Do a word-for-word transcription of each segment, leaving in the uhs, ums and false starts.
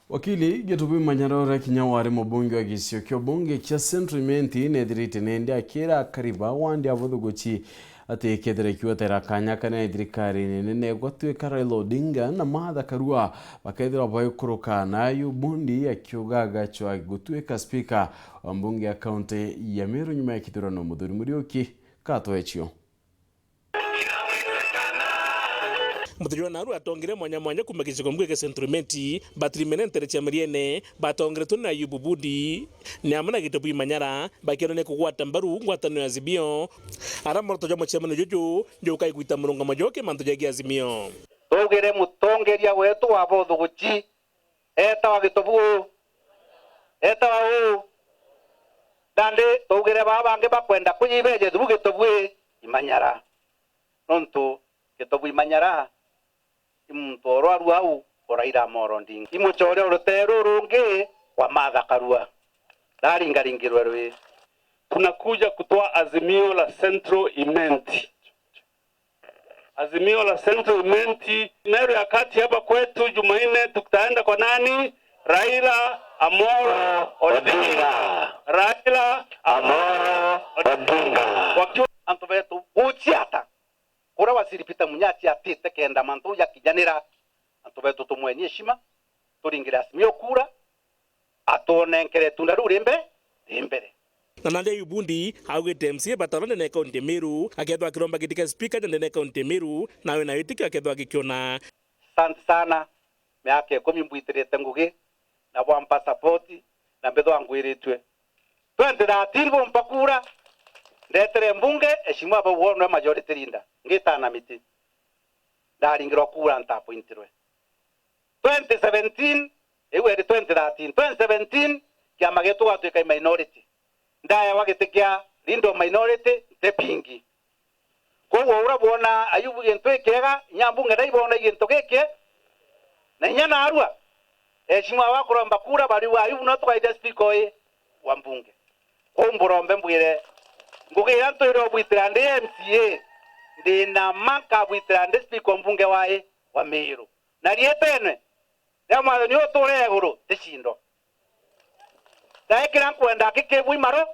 Wakili Gitubi Manyara, uria kinya wari mubunge wa gicio kia ubunge kia Central Imenti, neethirite nendi akira akari ba wandi ya Buthuguchi ati kethira kiwetera kanya kanene thirikari nene, gwatuika Raila Odinga na Martha Karua bakethirwa baikuruka, na Ayub Bundi akiuga agacwa gutuika spika wa mbunge ya kaunti ya Meru nyuma ya kithurano. Muthuri Muriuki, Kato Echio. Muthuri wa Nauru atongire mwanya mwanya kuuma gicigo mbunge kia Central Imenti, batirimenentere ciama riene, batongeretwe na Ayubu Budi, ni amwe na Gitubu Imanyara, bakionania kugwata mbaru ngwataniro ya Azimio. Ara mworoto jwa mucemanio juju jukai gwita murungamo jwa kimantu ja Azimio. Tugire mutongeria wetu wa Buthuguchi, etawa Gitubu uu. Etawa uu. Nandi tugire baa bangi bakwenda kujibeje through Gitubu ii, Imanyara. Nontu Gitubu Imanyara i muntu urwaru au o Raila Amolo Odinga. I mucoore o ruteere rurungi wa Martha Karua. Raringaringirwe rwi. Tunakuja kutoa Azimio la Central Imenti. Azimio la Central Imenti, Meru ya Kati hapa kwetu, Jumanne tutaenda kwa nani? Raila Amolo Odinga. Raila Amolo Odinga. Wakiwa antu betu guciata, kuria Waziri Peter Munya aciatite kenda mantu jakinyanira, antu betu tumweni heshima, turingire Azimio kura, atwonenkere itunda riu ri mbe-, ri mbere. Na nandi Ayubu Bundi augite M C A batara ndene ya kaunti ya Meru, akethwa akiromba giti kia spika ja ndene ya kaunti ya Meru, nawe na witikio akethwa agikiona. Asante sana, miaka ikumi mbwitirite ngugi, na bwampa support, na mbithwa ngwiritue. Twenty thirteen bumpa kura, ndetere mbunge, Mheshimiwa bau wonwe majority leader, ngitana miti. Ndaringirwa kura ntaappointirwe. Twenty seventeen, iu eri twenty thirteen, twenty seventeen, kiama gietu gwatwika i minority. Ndaewa giti kia leader of minority, nti bingi. Kwou o uria bwona Ayubu gintu gikiega, inya mbunge ndaibona i gintu giki, na inya naarua, Mheshimiwa wakuromba kura bariuga, "Ayubu no tukaithia speaker ui wa mbunge." Kwou mburombe mbwire, ngugi iria ntwire ubwitira ndi M C A, ndi na ma nkabwitira ndi speaker wa mbunge wa i, wa Meru. Na rietene ria Mwathani uture iguru, ticindo. Ndaikira nkwenda akikibwi maro.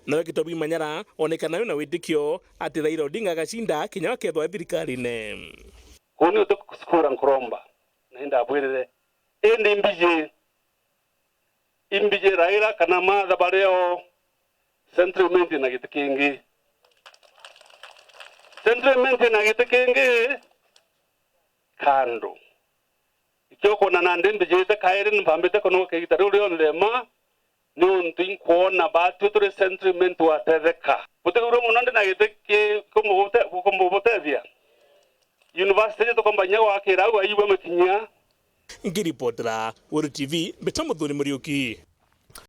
Nawe Gitobu Imanyara onekana wi na witikio ati Raila Odinga agacinda kinya akethwa e thirikarine. Kuni uti kucukura nkuromba, na indabwirire, indi imbiji, imbiji Raila kana Martha bari o Central Imenti na giti kingi. Central Imenti na giti kingi kando. Ikio kwona nandi mbijite kairi, ni mpambite kunoka igita riu rionthe ma, niuntu inkwona batwi turi Central Imenti watetheka. Butigurwe mono ndi na giti ki-, kumubute-, kumubutethia. University yetu tukomba inya gwakira au aiwe makinya. Ngiripotera Weru T V, mbita Muthuri Muriuki.